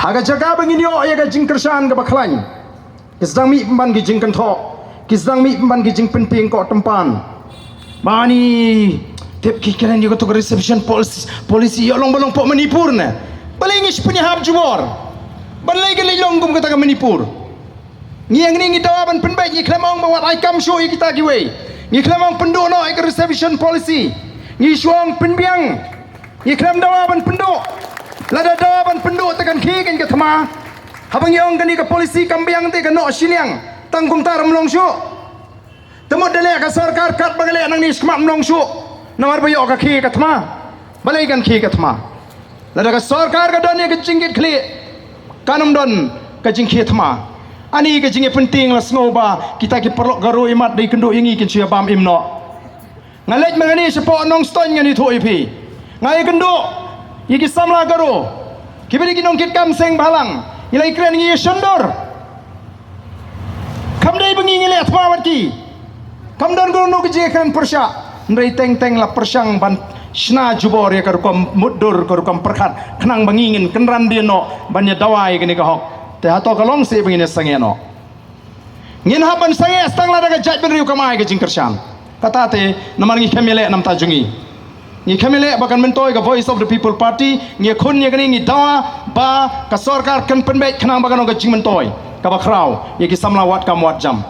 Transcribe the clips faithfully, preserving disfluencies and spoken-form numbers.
Ha ka jaka ba ngin ïoh ïa ka jingkyrshan kaba khlaiñ, ki sdang mih pynban ki jingkynthoh, ki sdang mih pynban ki jingpyntieng koh tympan. Mani tip ki kren ïa kato ka reservation policy, policy ïoh long ba long poh Manipur ne. Balei ngi shu pynïahap jubor? Balei ka leit long kum kata ka Manipur? Ngi ïa ngi ngi dawa ban pynbeit, ngi khlem ong ba wat ai kam shuh ïa kita kiwei. Ngi khlem ong pynduh noh ïa ka reservation policy. Ngi shu ong pynbiang. Ngi khlem dawa ban pynduh. Lada dawa ban pynduh te kan khie kan ka thma. Haba ngi ong kane ka policy kam biang te ka noh shiliang. Tang kumta ruh ym long shuh. Te mut da leh ka sorkar katba ka leh nangne shakhmat ym long shuh. Namar ba ïoh ka khie ka thma. Balei kan khie ka thma? Lada ka sorkar ka don ïa ka jingkitkhlieh, kan ym don ka jingkhie thma. Ani ka jingïapyntieng la sngew ba kita ki paralok Garo imat dei kynduh ïa ngi, kin shu ïa bam im noh. Nga leit ma kane shapoh Nongstoiñ, ngan ïathuh ïa phi. Nga ïakynduh ïa ki samla Garo kiba dei ki nongkitkam seng bhalang. Ngi la ïakren, ngi ïashondur. Kam dei ba ngi ngi leh thma bad ki. Kam don kano kano ka jingkren pyrshah. Hynrei teng teng la pyrshang ban shna jubor ïa ka rukom mutdur, ka rukom pyrkhat, khnang ba ngi ngin kynran dien noh ban ïa dawa ïa kane ka hok. Te hato ka long seh ba ngin ïa sangeh noh? Ngin hap ban sangeh tang lada ka jaitbynriew kam ai ka jingkyrshan. Kata te namar ngi khlem ïaleh na bynta jong ngi. Ngi khlem ïaleh ba kan myntoi ka Voice of the People Party, ngi khun ïa kane, ngi dawa ba ka sorkar kan pynbeit khnang ba kan long ka jingmyntoi kaba khraw ïa ki samla wad kam wad jam.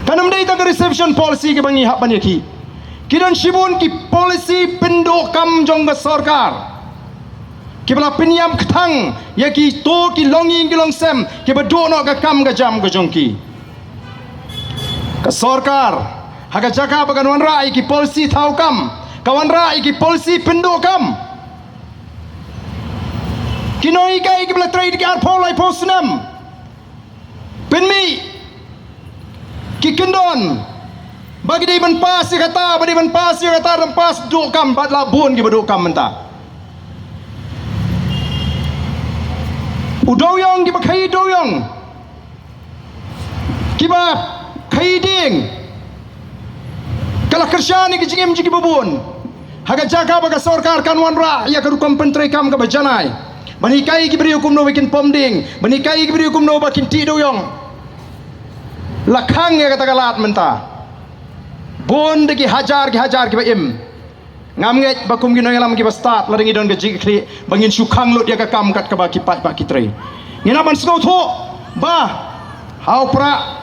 Kan ym dei tang ka reservation policy kaba ngi hap ban ïakhih. Ki don shibun ki policy pynduh kam jong ka sorkar kiba la pynïap kthang ïa kito ki longïing ki longsem kiba duh noh ka kam ka jam ka jong ki. Ka sorkar ha ka jaka ba kan wanrah ïa ki policy thaw kam, ka wanrah ïa ki policy pynduh kam. Ki nonghikai kiba la trei da ki arphew laiphew snem, pynmih ki kyndon ba ki dei ban pass ïa kata, ba dei ban pass ïa kata, dang pass duh kam, bad la bun kiba duh kam mynta. U dewiong, kiba khaïi dewiong, kiba khaïi dieng, ka la kyrshan ïa ka jingim jong kiba bun. Ha ka jaka ba ka sorkar kan wanrah ïa ka rukom pyntreikam kaba janai ban hikai ïa ki briew kumno ba kin pom dieng, ban hikai ïa ki briew kumno ba kin tih dewiong, la khang ïa kata ka lad mynta. Bun da ki hajar ki hajar kiba im. Ngam ngeit ba kum ki nongïalam kiba stad, lada ngi don ka jingkitkhlieh, ba ngin shu khang lut ïa ka kam kat kaba ki paidbah ki trei. Ngin hap ban sngewthuh ba ha u Prah